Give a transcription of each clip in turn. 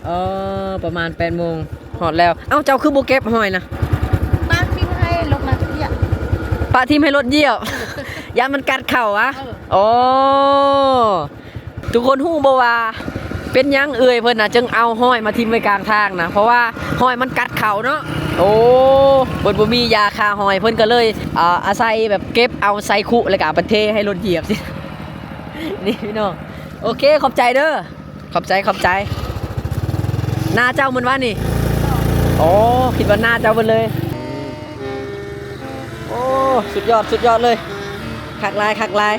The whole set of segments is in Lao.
ເອີ ປະມານແປດໂມງ ຮອດແລ້ວ. ເອົ້າ ເຈົ້າຄືບໍ່ເກັບຫອຍນະ? ປະຖິ້ມໃຫ້ລົດນະຢຽບ. ປະຖິ້ມໃຫ້ລົດຢຽບ ຢ້ານມັນກັດເຂົ້າຫວາ? ເອີ ໂອ້ ທຸກຄົນຮູ້ບໍ່ວ່າເປັນຫຍັງເອື້ອຍເພິ່ນນະຈຶ່ງເອົາຫອຍມາຖິ້ມໄວ້ກາງທາງນະ? ເພາະວ່າຫອຍມັນກັດເຂົ້າເນາະ. ໂອ້ ເພິ່ນບໍ່ມີຢາຂ້າຫອຍ ເພິ່ນກໍເລີຍ ອາ ອາໄສແບບເກັບເອົາໃສ່ຄຸ ແລ້ວກໍເອົາໄປເທໃຫ້ລົດຢຽບ. ນີ້ພີ່ນ້ອງ ໂອເຄ ຂອບໃຈເດີ. ຂອບໃຈ ຂອບໃຈ. ນາເຈົ້າແມ່ນຫວານີ້? ໂອ້ ຄິດວ່ານາເຈົ້າເບິດເລີຍ. ໂອ້ ສຸດຍອດ ສຸດຍອດເລີຍ. ຄັກຫຼາຍ ຄັກຫຼາຍ.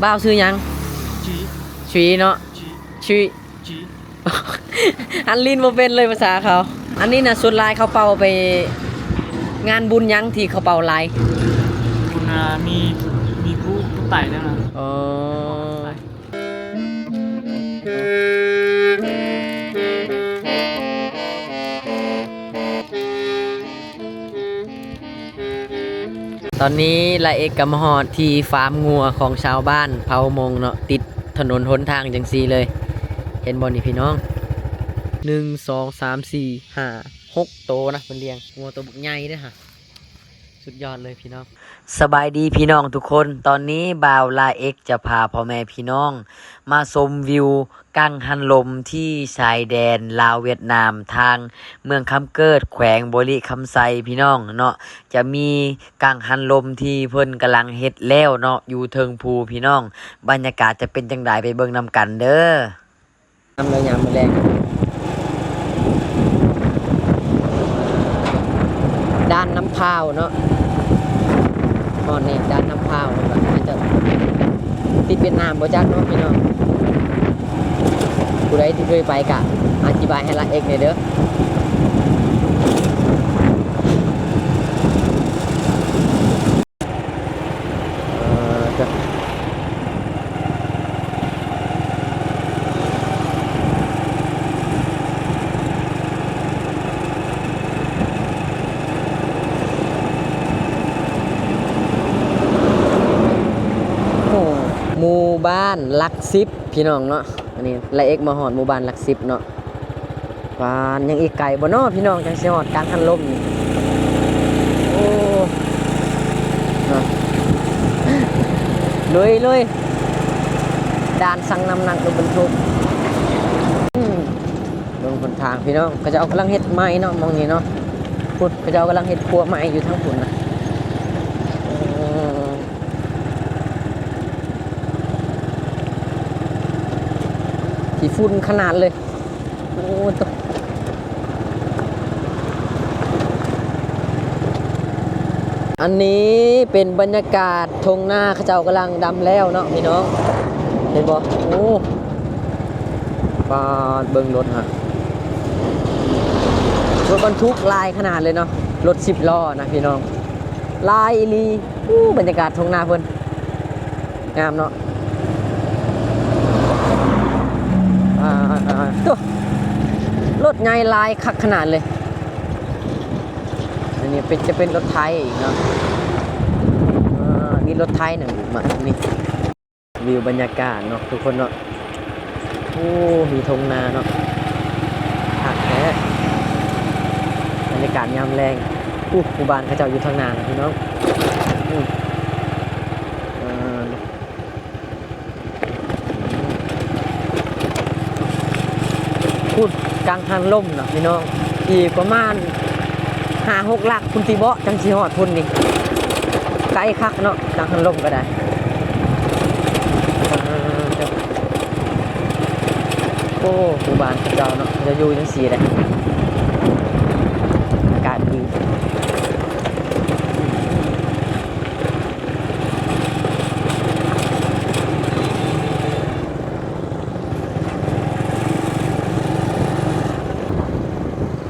ບ່າວຊື່ຫຍັງ? ຊີ ຊີເນາະ ຊີ ຊີ ຈີ ອັນລີນບໍ່ເປັນເລີຍພາສາເຂົາ. ອັນນີ້ນະ ສ່ວນຫຼາຍເຂົາເປົ່າໄປງານບຸນຫຍັງທີ່ເຂົາເປົ່າຫຼາຍ? ບຸນ ອ່າ ມີ ມີຜູ້ ຜູ້ຕາຍແລ້ວນະ. ອໍ. ຕອນນີ້ລາເອກກໍມາຮອດທີ່ຟາມງົວຂອງຊາວບ້ານເຜົ່າມົ້ງເນາະ ຕິດຖະໜົນຫົນທາງຈັ່ງຊີ້ເລີຍ. ເຫັນບໍ່ນີ້ພີ່ນ້ອງ? ໜຶ່ງ ສອງ ສາມ ສີ່ ຫ້າ ຫົກໂຕນະ ເພິ່ນລ້ຽງ. ງົວໂຕບັກໃຫຍ່ເດ້ຫະ. ສຸດຍອດເລີຍພີ່ນ້ອງ. ສະບາຍດີພີ່ນ້ອງທຸກຄົນ. ຕອນນີ້ບ່າວລາເອກຈະພາພໍ່ແມ່ພີ່ນ້ອງມາຊົມວິວກັງຫັນລົມທີ່ຊາຍແດນລາວຫວຽດນາມ ທາງເມືອງຄຳເກີດ ແຂວງບໍລິຄຳໄຊພີ່ນ້ອງເນາະ. ຈະມີກັງຫັນລົມທີ່ເພິ່ນກຳລັງເຮັດແລ້ວເນາະ ຢູ່ເທິງພູພີ່ນ້ອງ. ບັນຍາກາດຈະເປັນຈັ່ງໃດ ໄປເບິ່ງນຳກັນເດີ. ຍາມມື້ແລງ ດ່ານນ້ຳພ້າວເນາະ ຮອດນີ້ດ່ານນ້ຳພ້າວ ແລ້ວກໍອາດຈະຕິດຫວຽດນາມບໍ່ຈັກເນາະພີ່ນ້ອງ. ຜູ້ໃດທີ່ເຄີຍໄປກະອະທິບາຍໃຫ້ລາເອກແດ່ເດີ. ເອີ ໂອ້ ໝູ່ບ້ານຫຼັກສິບ ພີ່ນ້ອງເນາະ. ອັນນີ້ລາເອກມາຮອດໝູ່ບ້ານຫຼັກສິບເນາະ. ປານ ຍັງອີກໄກບໍ່ເນາະພີ່ນ້ອງ ຈັ່ງຊິຮອດກັງຫັນລົມນີ້? ໂອ້ ເນາະ ລຸຍໆ ດ່ານຊັ່ງນ້ຳໜັກລົດບັນທຸກ. ອືມ ເບິ່ງຫົນທາງພີ່ນ້ອງ ເຂົາເຈົ້າກຳລັງເຮັດໃໝ່ເນາະ ໝ່ອງນີ້ເນາະ. ພຸ້ນ ເຂົາເຈົ້າກຳລັງເຮັດຂົວໃໝ່ຢູ່ທາງພຸ້ນນະ. ອືມ ຂີ້ຝຸ່ນຂະໜາດເລີຍ. ໂອ້ໂຕ ອັນນີ້ເປັນບັນຍາກາດທົ່ງນາ ເຂົາເຈົ້າກຳລັງດຳແລ້ວເນາະພີ່ນ້ອງ ເຫັນບໍ່? ໂອ້ ປາດ ເບິ່ງລົດຫັ້ນ ລົດບັນທຸກຫຼາຍຂະໜາດເລີຍເນາະ ລົດສິບລໍ້ນະພີ່ນ້ອງ ຫຼາຍອີ່ຫຼີ. ອູ້ ບັນຍາກາດທົ່ງນາເພິ່ນ ງາມເນາະ. ອ່າ ໂຕ ລົດໃຫຍ່ຫຼາຍຄັກຂະໜາດເລີຍ. ອັນນີ້ເປັນ ຈະເປັນລົດໄຖອີກເນາະ. ອ່າ ມີລົດໄຖໜຶ່ງມານີ້. ວິວບັນຍາກາດເນາະທຸກຄົນເນາະ. ໂອ້ ມີທົ່ງນາເນາະ ຄັກແທ້ ບັນຍາກາດຍາມແລງ. ອູ້ ໝູ່ບ້ານເຂົາເຈົ້າຢູ່ທາງໜ້ານະພີ່ນ້ອງ. ອູ້ ອ່າ ພຸ້ນ ກັງຫັນລົມເນາະພີ່ນ້ອງ ອີກປະມານຫ້າຫົກຫຼັກພຸ້ນຕິເບາະ ຈັ່ງຊິຮອດພຸ້ນນີ້. ໄກຄັກເນາະ ກັງຫັນລົມກໍໄດ້. ໂອ້ ໝູ່ບ້ານເຂົາເຈົ້າເນາະ ເຂົາເຈົ້າຢູ່ຈັ່ງຊີ້ແຫຼະ ອາກາດດີ.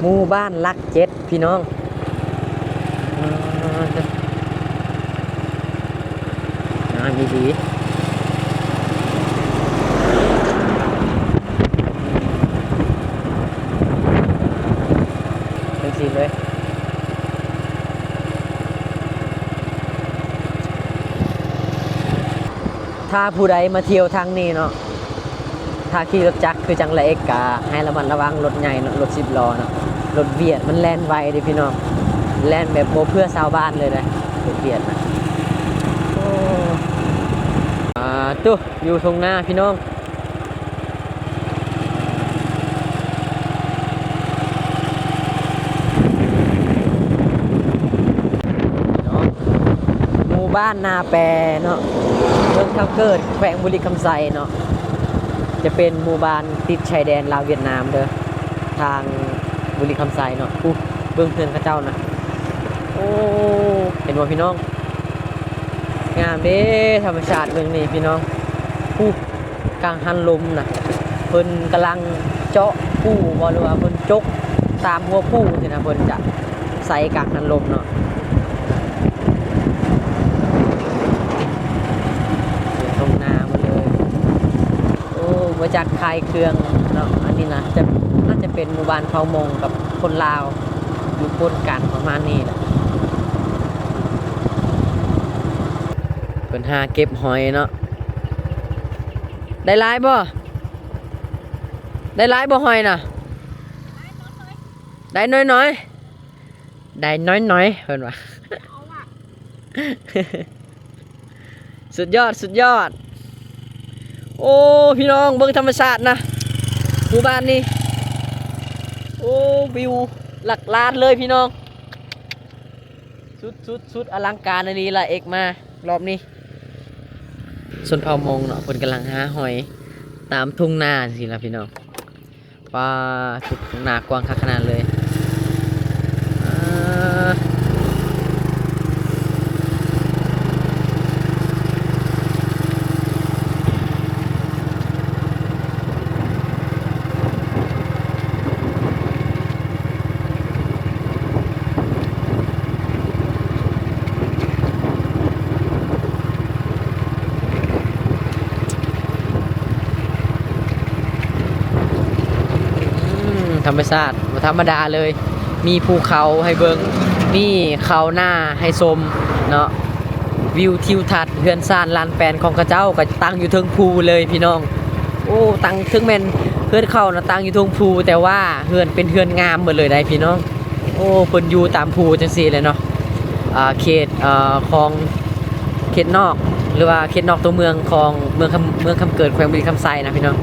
ໝູ່ບ້ານຫຼັກເຈັດ ພີ່ນ້ອງ. ອ່າ ງາມອີ່ຫຼີ ຈັ່ງຊີ້ເລີຍ. ຖ້າຜູ້ໃດມາທ່ຽວທາງນີ້ເນາະ ຖ້າຂີ່ລົດຈັກຄືຈັ່ງລະເອັກກະໃຫ້ລະມັດລະວັງລົດໃຫຍ່ເນາະ, ລົດສິບລໍ້ເນາະ, ລົດຫວຽດມັນແລ່ນໄວເດ້ພີ່ນ້ອງ, ແລ່ນແບບບໍ່ເຜື່ອຊາວບ້ານເລີຍເດ້ ລົດຫວຽດນະ. ໂອ້ ອ່າ ຕຸ ຢູ່ທົ່ງນາພີ່ນ້ອງ. ເນາະ ໝູ່ບ້ານນາແປເນາະ, ເມືອງຄຳເກີດ ແຂວງບໍລິຄຳໄຊເນາະ, ຈະເປັນໝູ່ບ້ານຕິດຊາຍແດນລາວຫວຽດນາມເດີ ທາງບໍລິຄຳໄຊເນາະ. ອູ້ ເບິ່ງເຮືອນເຂົາເຈົ້ານະ. ໂອ້ ເຫັນບໍ່ພີ່ນ້ອງ? ງາມເດ້ ທຳມະຊາດເບິ່ງນີ້ພີ່ນ້ອງ. ປູ ກັງຫັນລົມນະ ເພິ່ນກຳລັງເຈາະປູບໍ ຫຼືວ່າເພິ່ນຈົກຕາມຫົວປູຊີ້ນະ, ເພິ່ນຈະໃສ່ກັງຫັນລົມເນາະ. ເປັນທົ່ງນາໝົດເລີຍ. ໂອ້ ມາຈາກຂາຍເຄື່ອງເນາະ. ອັນນີ້ນະ ຈະ ໜ້າຈະເປັນໝູ່ບ້ານເຜົ່າມົ້ງກັບຄົນລາວຢູ່ປົນກັນປະມານນີ້ແຫຼະ. ເພິ່ນຫາເກັບຫອຍເນາະ. ໄດ້ຫຼາຍບໍ່? ໄດ້ຫຼາຍບໍ່ຫອຍນະ? ໄດ້ໜ້ອຍໆ ໄດ້ໜ້ອຍໆ ເພິ່ນວ່າ. ສຸດຍອດ ສຸດຍອດ. ໂອ້ ພີ່ນ້ອງ ເບິ່ງທຳມະຊາດນະ ໝູ່ບ້ານນີ້. ໂອ້ ວິວຫຼັກລ້ານເລີຍພີ່ນ້ອງ. ສຸດ ສຸດ ສຸດ ອະລັງການອີ່ຫຼີລະ ເອັກມາຮອບນີ້. ຊົນເຜົ່າມົ້ງເນາະ ເພິ່ນກຳລັງຫາຫອຍຕາມທົ່ງນາຊີ້ລະພີ່ນ້ອງ. ປາ ທຸກໜ້າກວ້າງຄັກຂະໜາດເລີຍ. ອືມ ທຳມະຊາດບໍ່ທຳມະດາເລີຍ, ມີພູເຂົາໃຫ້ເບິ່ງ, ມີເຂົ້ານາໃຫ້ຊົມເນາະ. ວິວທິວທັດເຮືອນຊານລານແປນຂອງເຂົາເຈົ້າກໍຕັ້ງຢູ່ເທິງພູເລີຍພີ່ນ້ອງ. ໂອ້ ຕັ້ງ ເຖິງແມ່ນເຮືອນເຂົານະຕັ້ງຢູ່ເທິງພູ ແຕ່ວ່າເຮືອນເປັນເຮືອນງາມໝົດເລີຍໄດ໋ພີ່ນ້ອງ. ໂອ້ ເພິ່ນຢູ່ຕາມພູຈັ່ງຊີ້ແຫຼະເນາະ. ອ່າ ເຂດ ເອີ ຂອງເຂດນອກ ຫຼືວ່າເຂດນອກຕົວເມືອງຂອງເມືອງຄຳ ເມືອງຄຳເກີດ ແຂວງບໍລິຄຳໄຊນະພີ່ນ້ອງ.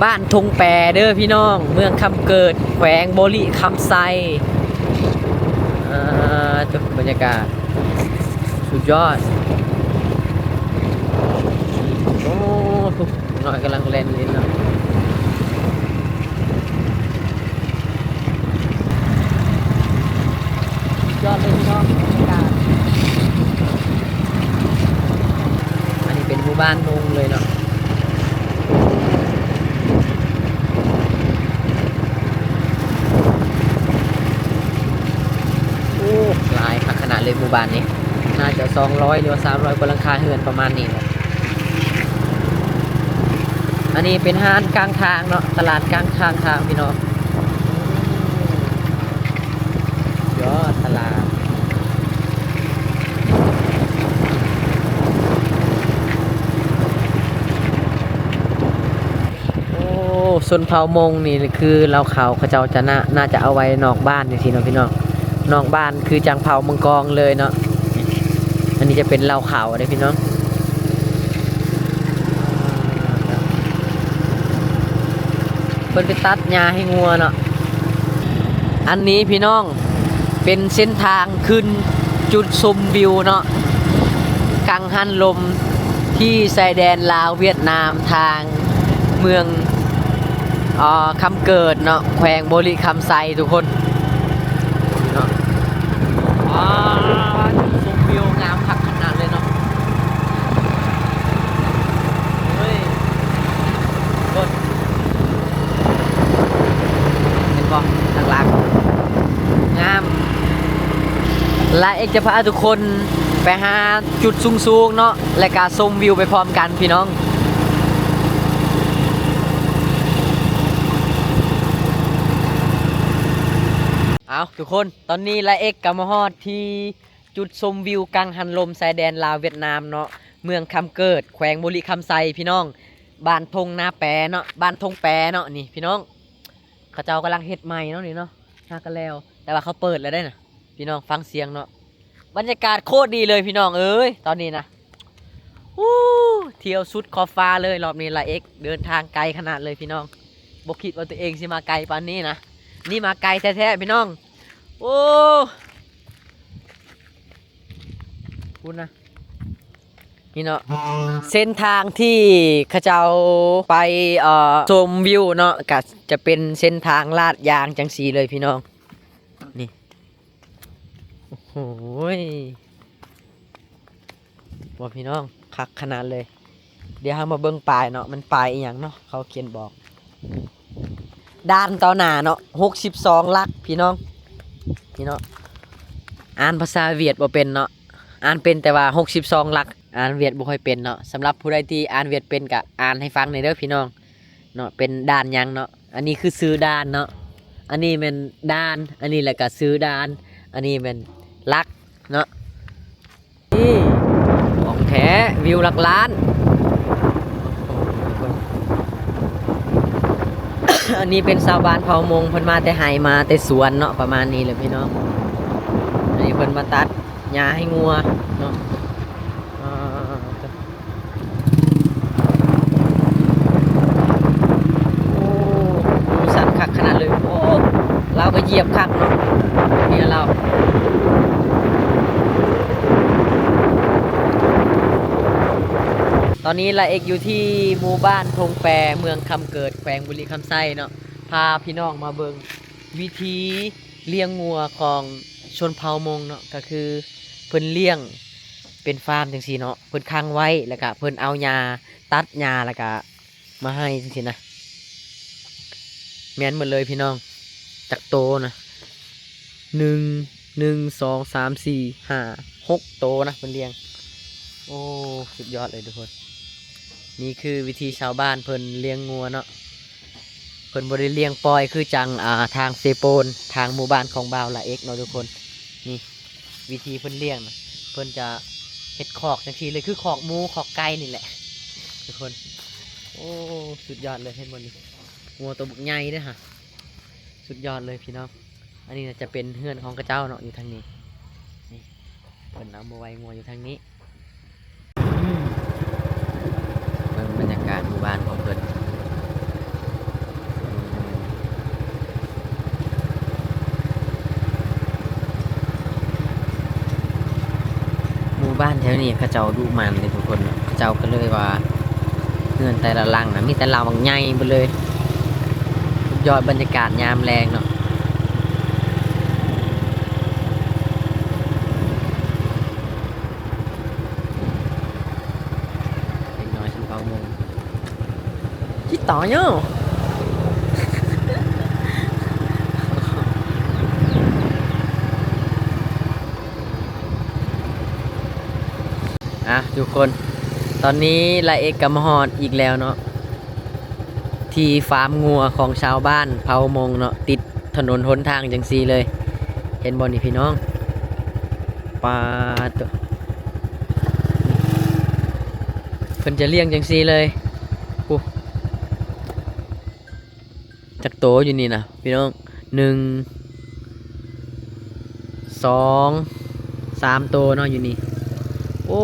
ບ້ານທົ່ງແປເດີພີ່ນ້ອງ, ເມືອງຄຳເກີດ ແຂວງບໍລິຄຳໄຊ. ອ່າ ຈົບ ບັນຍາກາດສຸດຍອດ. ໂອ້ ທຸກ ນ້ອຍກຳລັງແລ່ນຫຼິ້ນເນາະ. ຍອດເລີຍພີ່ນ້ອງ ບັນຍາກາດ. ອັນນີ້ເປັນໝູ່ບ້ານມົ້ງເລີຍເນາະ. ໂອ້ ຫຼາຍຄັກຂະໜາດເລີຍໝູ່ບ້ານນີ້. ໜ້າຈະສອງຮ້ອຍ ຫຼືວ່າສາມຮ້ອຍກວ່າຫຼັງຄາເຮືອນປະມານນີ້ແຫຼະ. ອັນນີ້ເປັນຮ້ານກາງທາງເນາະ, ຕະຫຼາດກາງທາງ ທາງພີ່ນ້ອງ. ຍອດຕະຫຼາດ. ໂອ້ ຊົນເຜົ່າມົ້ງນີ້ຄືເຫຼົ້າຂາວ ເຂົາເຈົ້າຈະ ໜ້າ ໜ້າຈະເອົາໄວ້ນອກບ້ານຈັ່ງຊີ້ເນາະພີ່ນ້ອງ, ນອກບ້ານຄືຈັ່ງເຜົ່າມັງກອງເລີຍເນາະ. ອັນນີ້ຈະເປັນເຫຼົ້າຂາວເດ້ພີ່ນ້ອງ, ເພິ່ນໄປຕັດຫຍ້າໃຫ້ງົວເນາະ. ອັນນີ້ພີ່ນ້ອງ ເປັນເສັ້ນທາງຂຶ້ນຈຸດຊົມວິວເນາະ ກັງຫັນລົມ ທີ່ຊາຍແດນລາວຫວຽດນາມ ທາງເມືອງ ເອີ ຄຳເກີດເນາະ ແຂວງບໍລິຄຳໄຊທຸກຄົນເນາະ. ວ້າວ ຈຸດຊົມວິວງາມຄັກຂະໜາດເລີຍເນາະ. ເອີຍ ເຫັນບໍ່ ທາງຫຼັງງາມ. ລາເອັກຈະພາທຸກຄົນໄປຫາຈຸດສູງໆເນາະ ແລະກະຊົມວິວໄປພ້ອມກັນພີ່ນ້ອງ. ເອົາ ທຸກຄົນ ຕອນນີ້ລາເອັກກະມາຮອດທີ່ ຈຸດຊົມວິວກັງຫັນລົມຊາຍແດນລາວຫວຽດນາມເນາະ, ເມືອງຄຳເກີດ ແຂວງບໍລິຄຳໄຊພີ່ນ້ອງ, ບ້ານທົ່ງນາແປເນາະ, ບ້ານທົ່ງແປເນາະ. ນີ້ພີ່ນ້ອງ ເຂົາເຈົ້າກຳລັງເຮັດໃໝ່ເນາະນີ້ເນາະ, ຫາກະແລ້ວ ແຕ່ວ່າເຂົາເປີດແລ້ວເດ້ນະ ພີ່ນ້ອງ. ຟັງສຽງເນາະ, ບັນຍາກາດໂຄດດີເລີຍພີ່ນ້ອງເອີຍ ຕອນນີ້ນະ. ອູ້ ທ່ຽວສຸດຂອບຟ້າເລີຍ ລອບນີ້ລາເອັກເດີນທາງໄກຂະໜາດເລີຍພີ່ນ້ອງ. ບໍ່ຄິດວ່າຕົວເອງຊິມາໄກປານນີ້ນະ, ນີ້ມາໄກແທ້ໆພີ່ນ້ອງ. ໂອ້ ພຸ້ນນະ ນີ້ເນາະ ເສັ້ນທາງທີ່ເຂົາເຈົ້າໄປ ເອີ ຊົມວິວເນາະ ກະຈະເປັນເສັ້ນທາງລາດຢາງຈັ່ງຊີ້ເລີຍພີ່ນ້ອງ. ນີ້ ໂອ້ໂຫຍ ວ່າພີ່ນ້ອງ ຄັກຂະໜາດເລີຍ. ດຽວເຮົາມາເບິ່ງປ້າຍເນາະ, ມັນປ້າຍອີ່ຫຍັງເນາະ ເຂົາຂຽນບອກ. ດ່ານຕໍ່ໜ້າເນາະ ຫົກສິບສອງຫຼັກພີ່ນ້ອງ. ນີ້ເນາະ ອ່ານພາສາຫວຽດບໍ່ເປັນເນາະ, ອ່ານເປັນແຕ່ວ່າຫົກສິບສອງຫຼັກ, ອ່ານຫວຽດບໍ່ຄ່ອຍເປັນເນາະ. ສຳລັບຜູ້ໃດທີ່ອ່ານຫວຽດເປັນກະອ່ານໃຫ້ຟັງແດ່ເດີພີ່ນ້ອງເນາະ, ເປັນດ່ານຫຍັງເນາະ. ອັນນີ້ຄືຊື່ດ່ານເນາະ, ອັນນີ້ແມ່ນດ່ານ, ອັນນີ້ແຫຼະກະຊື່ດ່ານ, ອັນນີ້ແມ່ນຫຼັກເນາະ. ນີ້ຂອງແທ້ ວິວຫຼັກລ້ານ. ອັນນີ້ເປັນຊາວບ້ານເຜົ່າມົ້ງ ເພິ່ນມາແຕ່ໄຮ່ມາແຕ່ສວນເນາະ ປະມານນີ້ແຫຼະພີ່ນ້ອງ. ອັນນີ້ເພິ່ນມາຕັດຫຍ້າໃຫ້ງົວເນາະ. ອ່າ ໂອ້ ມືສັ່ນຄັກຂະໜາດເລີຍ. ໂອ້ ລາວກໍຢຽບຄັກເນາະ ເມຍລາວ. ຕອນນີ້ລາເອັກຢູ່ທີ່ໝູ່ບ້ານທົ່ງແປ ເມືອງຄຳເກີດ ແຂວງບໍລິຄຳໄຊເນາະ, ພາພີ່ນ້ອງມາເບິ່ງວິຖີລ້ຽງງົວຂອງຊົນເຜົ່າມົ້ງເນາະ. ກໍຄືເພິ່ນລ້ຽງເປັນຟາມຈັ່ງຊີ້ເນາະ, ເພິ່ນຂັງໄວ້ ແລ້ວກະເພິ່ນເອົາຫຍ້າ ຕັດຫຍ້າ ແລ້ວກະ ມາໃຫ້ຈັ່ງຊີ້ນະ. ແມ່ນໝົດເລີຍພີ່ນ້ອງ, ຈັກໂຕນະ ໜຶ່ງ ໜຶ່ງ ສອງ ສາມ ສີ່ ຫ້າ ຫົກໂຕນະ ເພິ່ນລ້ຽງ. ໂອ້ ສຸດຍອດເລີຍທຸກຄົນ. ນີ້ຄືວິຖີຊາວບ້ານເພິ່ນລ້ຽງງົວເນາະ, ເພິ່ນບໍ່ໄດ້ລ້ຽງປ່ອຍຄືຈັ່ງ ອ່າ ທາງເຊໂປນ ທາງໝູ່ບ້ານຂອງບ່າວລາເອັກເນາະທຸກຄົນ. ນີ້ ວິທີເພິ່ນລ້ຽງນະ ເພິ່ນຈະເຮັດຄອກຈັ່ງຊີ້ເລີຍ ຄືຄອກໝູຄອກໄກ່ນີ້ແຫຼະທຸກຄົນ. ໂອ້ ສຸດຍອດເລີຍ ເຫັນບໍ່ນີ້ ງົວໂຕບັກໃຫຍ່ເດ້ຫະ. ສຸດຍອດເລີຍພີ່ນ້ອງ. ອັນນີ້ນະຈະເປັນເຮືອນຂອງເຂົາເຈົ້າເນາະ ຢູ່ທາງນີ້. ນີ້ ເພິ່ນເອົາມາໄວ້ງົວຢູ່ທາງນີ້. ອືມ ເບິ່ງບັນຍາກາດໝູ່ບ້ານຂອງເພິ່ນ. ໝູ່ບ້ານແຖວນີ້ເຂົາເຈົ້າດຸໝັ່ນເດ້ທຸກຄົນ, ເຂົາເຈົ້າກໍເລີຍວ່າເຮືອນແຕ່ລະຫຼັງນະມີແຕ່ຫຼັງບັກໃຫຍ່ເບິດເລີຍ. ສຸດຍອດບັນຍາກາດຍາມແລງເນາະ. ເດັກນ້ອຍຊົນເຜົ່າມົ້ງ ຄິດຕໍ່ເນາະ. ອ່ະ ທຸກຄົນ ຕອນນີ້ລາເອັກກໍມາຮອດອີກແລ້ວເນາະ ທີ່ຟາມງົວຂອງຊາວບ້ານເຜົ່າມົ້ງເນາະ ຕິດ ຖະໜົນຫົນທາງຈັ່ງຊີ້ເລີຍ ເຫັນບໍ່ນີ້ພີ່ນ້ອງ? ປາດໂທ້ ເພິ່ນຈະລ້ຽງຈັ່ງຊີ້ເລີຍ. ໂອ້ ຈັກໂຕຢູ່ນີ້ນະພີ່ນ້ອງ? ໜຶ່ງ ສອງ ສາມໂຕເນາະຢູ່ນີ້. ໂອ້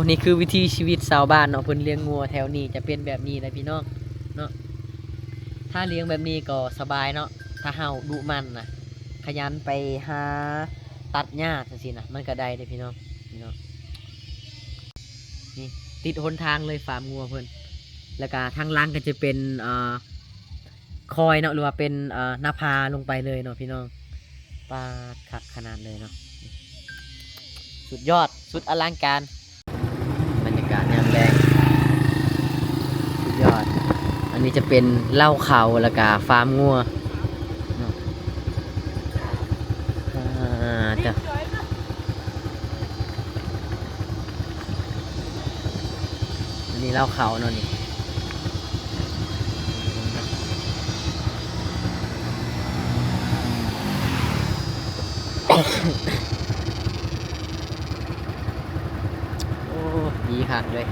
ນີ້ຄືວິຖີຊີວິດຊາວບ້ານເນາະ, ເພິ່ນລ້ຽງງົວແຖວນີ້ຈະເປັນແບບນີ້ແຫຼະພີ່ນ້ອງເນາະ. ຖ້າລ້ຽງແບບນີ້ກໍສະບາຍເນາະ, ຖ້າເຮົາດຸໝັ່ນນະ ຂະຫຍັນໄປຫາຕັດຫຍ້າຈັ່ງຊີ້ນະ ມັນກໍໄດ້ເດ້ພີ່ນ້ອງ. ນີ້ເນາະ ນີ້ຕິດຫົນທາງເລີຍຟາມງົວເພິ່ນ, ແລ້ວກະທາງຫຼັງກໍຈະເປັນ ອ່າ ຄອຍເນາະ ຫຼືວ່າເປັນ ອ່າ ໜ້າຜາລົງໄປເລີຍເນາະພີ່ນ້ອງ. ປາດ ຄັກຂະໜາດເລີຍເນາະ, ສຸດຍອດ ສຸດອະລັງການ. ບັນຍາກາດຍາມແລງ ສຸດຍອດ. ອັນນີ້ຈະເປັນເລົ້າເຂົ້າ ແລ້ວກະຟາມງົວເນາະ. ອ່າ ເຈົ້າ ອັນນີ້ເລົ້າເຂົ້າເນາະນີ້. ນີ້ ດີຄັກເລີຍ.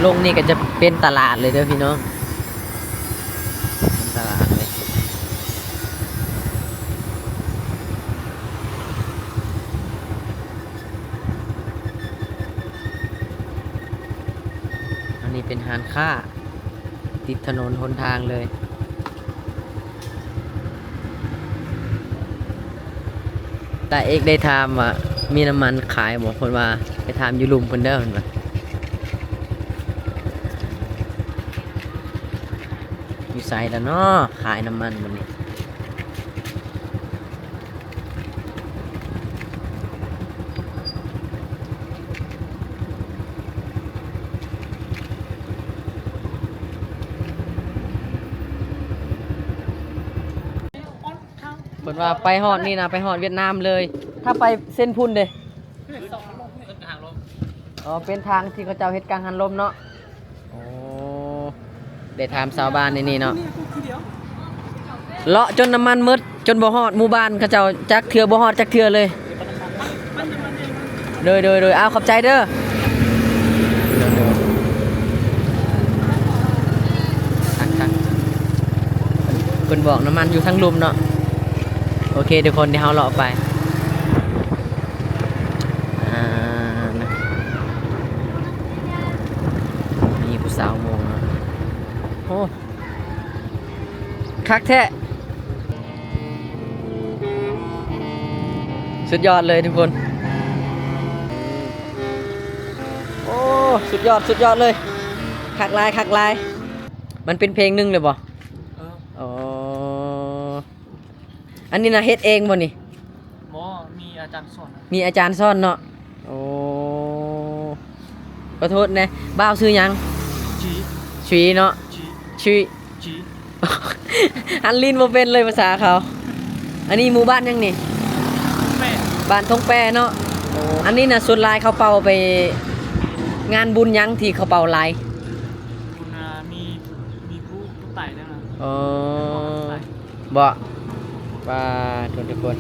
ລົງນີ້ກໍຈະເປັນຕະຫຼາດເລີຍເດີພີ່ນ້ອງ ເປັນຕະຫຼາດເລີຍ. ອັນນີ້ເປັນຮ້ານຄ້າ ຕິດຖະໜົນຫົນທາງເລີຍ. ຕາເອກໄດ້ຖາມວ່າມີນ້ຳມັນຂາຍບໍ່? ເພິ່ນວ່າໄປຖາມຢູ່ລຸ່ມເພິ່ນເດີ ເພິ່ນວ່າ. ຢູ່ໃສລະເນາະ ຂາຍນ້ຳມັນບັດນີ້? ເພິ່ນວ່າໄປຮອດນີ້ນະ ໄປຮອດຫວຽດນາມເລີຍ. ຖ້າໄປເສັ້ນພຸ້ນເດ? ອໍ ເປັນທາງທີ່ເຂົາເຈົ້າເຮັດກັງຫັນລົມເນາະ. ໂອ້ ໄດ້ຖາມຊາວບ້ານໃນນີ້ເນາະ ເລາະຈົນນ້ຳມັນໝົດ ຈົນບໍ່ຮອດໝູ່ບ້ານເຂົາເຈົ້າຈັກເທື່ອ ບໍ່ຮອດຈັກເທື່ອເລີຍ. ໂດຍ ໂດຍ ໂດຍ ເອົາ ຂອບໃຈເດີ. ຄັກໆ ເພິ່ນບອກນ້ຳມັນຢູ່ທາງລຸ່ມເນາະ. ໂອເຄທຸກຄົນ ດຽວເຮົາເລາະໄປ. ອ່າ ມີຜູ້ສາວໂມງເນາະ. ໂອ້ ຄັກແທ້ ສຸດຍອດເລີຍທຸກຄົນ. ໂອ້ ສຸດຍອດ ສຸດຍອດເລີຍ ຄັກຫຼາຍ ຄັກຫຼາຍ. ມັນເປັນເພງໜຶ່ງເລີຍບໍ່? ເອີ ອໍ ອັນນີ້ນະເຮັດເອງບໍ່ນີ້? ບໍ່ ມີອາຈານສອນ. ມີອາຈານສອນເນາະ. ໂອ້ ຂໍໂທດແດ່ ບ່າວຊື່ຫຍັງ? ຈີ ຊີເນາະ. ຈີ ຊີ ຈີ ຫັນລີ້ນບໍ່ເປັນເລີຍພາສາເຂົາ. ອັນນີ້ໝູ່ບ້ານຫຍັງນີ້? ແປ ບ້ານທົ່ງແປເນາະ. ໂອ້ ອັນນີ້ນະສ່ວນຫຼາຍເຂົາເປົ່າໄປງານບຸນຫຍັງທີ່ເຂົາເປົ່າຫຼາຍ? ບຸນ ອ່າ ມີ ມີຜູ້ ຜູ້ຕາຍແລ້ວນະ. ອໍ ຜູ້ຕາຍ. ບໍ່ ປາດໂທດທຸກຄົນ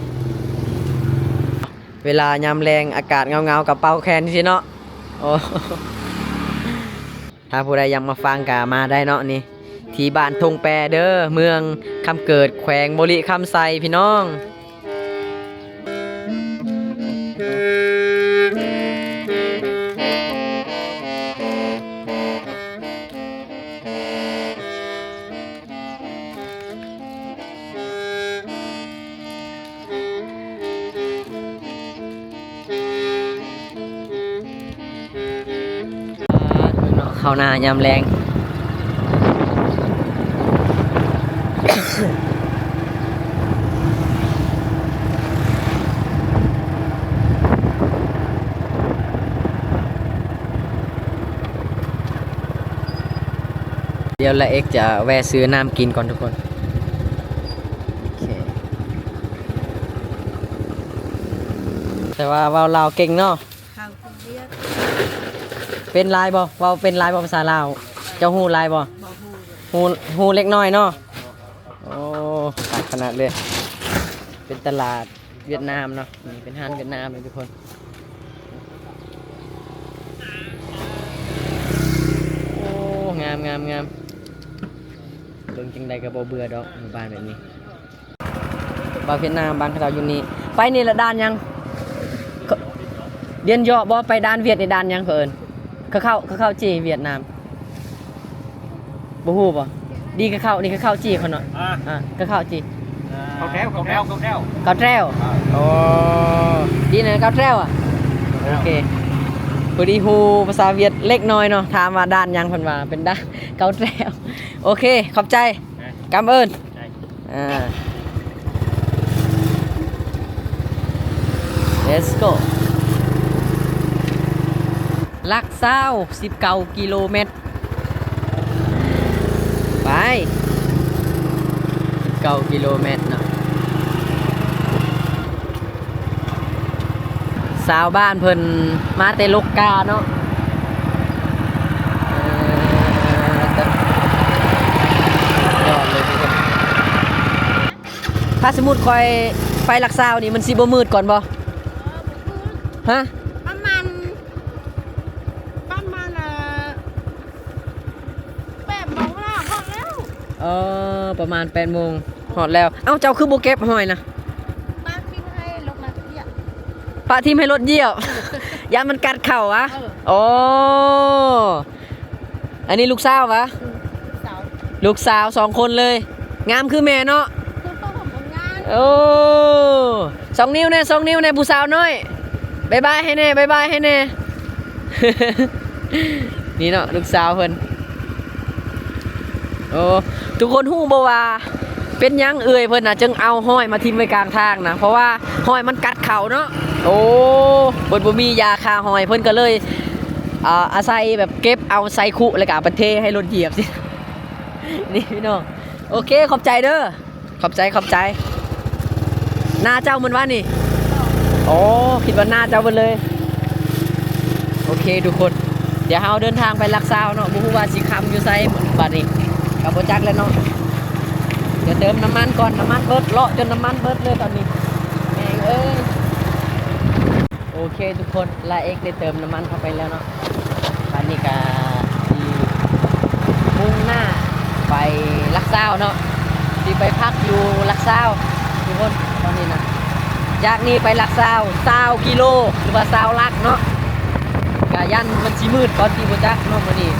ເວລາຍາມແລງອາກາດເຫງົາໆ ກໍເປົ່າແຄນຊີ້ເນາະ. ໂອ້ ຖ້າຜູ້ໃດຢາກມາຟັງກໍມາໄດ້ເນາະ. ນີ້ທີ່ບ້ານທົ່ງແປເດີ ເມືອງຄຳເກີດ ແຂວງບໍລິຄຳໄຊ ພີ່ນ້ອງ. ເຂົ້ານາຍາມແລງ. ດຽວລາເອກຈະແວ່ຊື້ນ້ຳກິນກ່ອນທຸກຄົນ. ໂອເຄ ແຕ່ວ່າເວົ້າລາວເກັ່ງເນາະ. ເຂົາເຮັດວຽກ. ເປັນຫຼາຍບໍ່? ເວົ້າເປັນຫຼາຍບໍ່ພາສາລາວ? ເຈົ້າຮູ້ຫຼາຍບໍ່? ບໍ່ຮູ້. ຮູ້ ຮູ້ເລັກນ້ອຍເນາະ. ໂອ້ ຄັກຂະໜາດເລີຍ ເປັນຕະຫຼາດຫວຽດນາມເນາະ. ນີ້ເປັນຮ້ານຫວຽດນາມເລີຍທຸກຄົນ. ໂອ້ ງາມ ງາມ ງາມ ເບິ່ງຈັ່ງໃດກໍບໍ່ເບື່ອດອກ ໝູ່ບ້ານແບບນີ້. ບ່າວຫວຽດນາມ ບ້ານເຂົາເຈົ້າຢູ່ນີ້. ໄປນີ້ລະດ່ານຫຍັງ? ດ່ຽນເຢາະບໍ່? ໄປດ່ານຫວຽດນີ້ດ່ານຫຍັງເຂົາເອີ້ນ? ເຂົາເຂົ້າ ເຂົາເຂົ້າຈີ່ຫວຽດນາມ ບໍ່ຮູ້ບໍ່? ດີກະເຂົ້າ ນີ້ກະເຂົ້າຈີ່ເຂົາເນາະ. ອ່າ ກະເຂົ້າຈີ່ ເຂົ້າແຖວ ເຂົ້າແຖວ ເຂົ້າແຖວ ເຂົ້າແຖວ. ໂອ້ ດີນະ ເຂົ້າແຖວອະ. ໂອເຄ ພໍດີຮູ້ພາສາຫວຽດເລັກນ້ອຍເນາະ. ຖາມວ່າດ່ານຫຍັງ ເພິ່ນວ່າເປັນດ່ານເຂົ້າແຖວ. ໂອເຄ ຂອບໃຈ ກຳເອີ້ນ. ອ່າ ເລັດໂກ ຫຼັກຊາວ ສິບເກົ້າກິໂລແມັດ ໄປ ສິບເກົ້າກິໂລແມັດເນາະ. ຊາວບ້ານເພິ່ນມາແຕ່ລົກກາເນາະ. ເອີ ຍອດເລີຍທຸກຄົນ. ຖ້າສົມມຸດຂ້ອຍໄປຫຼັກຊາວນີ້ ມັນຊິບໍ່ມືດກ່ອນບໍ່? ຮະ? ປະມານ ອໍ ປະມານແປດໂມງຮອດແລ້ວ. ເອົ້າ ເຈົ້າຄືບໍ່ເກັບຫອຍນະ? ປະຖິ້ມໃຫ້ລົດມາຢຽບ ປະຖິ້ມໃຫ້ລົດຢຽບ ຢ້ານມັນກັດເຂົ້າຫວາ? ເອີ ໂອ້ ອັນນີ້ລູກສາວຫວາ? ອືມ ລູກສາວ ລູກສາວສອງຄົນເລີຍ ງາມຄືແມ່ເນາະ. ໂອ້ ສອງນິ້ວແດ່ ສອງນິ້ວແດ່ ຜູ້ສາວນ້ອຍ ບາຍບາຍໃຫ້ແດ່ ບາຍບາຍໃຫ້ແດ່. ນີ້ເນາະ ລູກສາວເພິ່ນ. ໂອ້ ທຸກຄົນຮູ້ບໍ່ວ່າເປັນຫຍັງເອື້ອຍເພິ່ນນະຈຶ່ງເອົາຫອຍມາຖິ້ມໄວ້ກາງທາງນະ? ເພາະວ່າຫອຍມັນກັດເຂົ້າເນາະ. ໂອ້ ເພິ່ນບໍ່ມີຢາຂ້າຫອຍ ເພິ່ນກໍເລີຍ ອາ ອາໄສແບບເກັບເອົາໃສ່ຄຸ ແລ້ວກໍເອົາໄປເທໃຫ້ລົດຢຽບຊີ້. ນີ້ພີ່ນ້ອງ ໂອເຄ ຂອບໃຈເດີ. ຂອບໃຈ ຂອບໃຈ. ນາເຈົ້າແມ່ນຫວານີ້? ໂອ້ ຄິດວ່ານາເຈົ້າເບິດເລີຍ. ໂອເຄທຸກຄົນ ດຽວເຮົາເດີນທາງໄປຫຼັກຊາວເນາະ. ບໍ່ຮູ້ວ່າຊິຄ່ຳຢູ່ໃສບາດນີ້ ກໍບໍ່ຈັກແລ້ວເນາະ. ດຽວເຕີມນ້ຳມັນກ່ອນ ນ້ຳມັນເບິດ ເລາະຈົນນ້ຳມັນເບິດເລີຍຕອນນີ້ ແມ່ງເອີຍ. ໂອເຄທຸກຄົນ ລາເອັກໄດ້ເຕີມນ້ຳມັນເຂົ້າໄປແລ້ວເນາະ. ບາດນີ້ກະຊິມຸ່ງໜ້າໄປຫຼັກຊາວເນາະ ຊິໄປພັກຢູ່ຫຼັກຊາວທຸກຄົນ. ຕອນນີ້ນະ ຈາກນີ້ໄປຫຼັກຊາວ ຊາວກິໂລ ຫຼືວ່າຊາວຫຼັກເນາະ. ກະຢ້ານມັນຊິມືດກ່ອນທີ່ບໍ່ຈັກເນາະມື້ນີ້.